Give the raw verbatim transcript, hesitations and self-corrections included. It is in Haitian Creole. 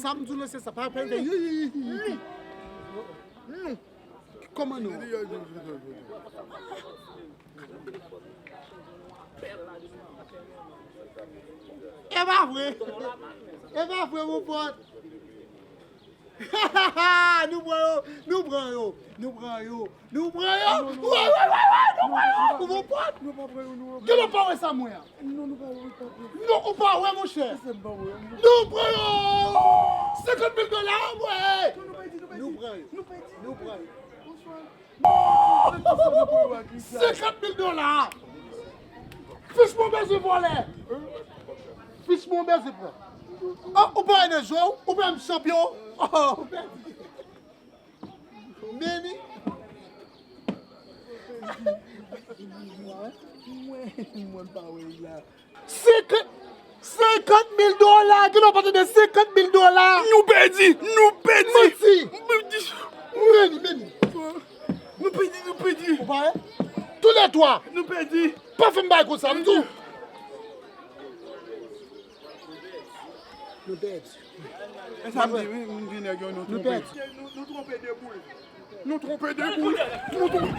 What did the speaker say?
M di w non, se sa, pa pèl de. Wi, wi, wi, wi. Non. Kòman non? E pa vre. E pa vre, mon pòt. Nou pran yo, nou pran yo, nou pran yo, nou pran yo. Wi, wi, wi, wi, nou pran yo. Ou mon pòt. Gen lè w pa wè sa mwen an. Non, ou pa wè, monchè. Nou pran yo. Senkant mil dola, mwen. Nou pran yo. Nou pran yo. Senkant mil dola. Fich mwen bezwen vòlè. Fich mwen bezwen pran. Oh, ou pa wè nan je w, ou pa wè m chanpyon. Oh, ou pèdi. Meni. Mwen, mwen pa wè la. Senkant, senkant mil dola, gen lè w pa tande senkant mil dola. Nou pèdi, nou pèdi. Manti. Meni, meni. Nou pèdi, nou pèdi. Ou pa wè? Tou lè twa. Nou pèdi. Pa fè m bagay konsa, m di w. Nou pèdi. E sa m di, wi, m di nèg yo, nou twonpe. Nou pèdi. Nou, nou twonpe de boul. Nou twonpe de boul. Nou twonpe.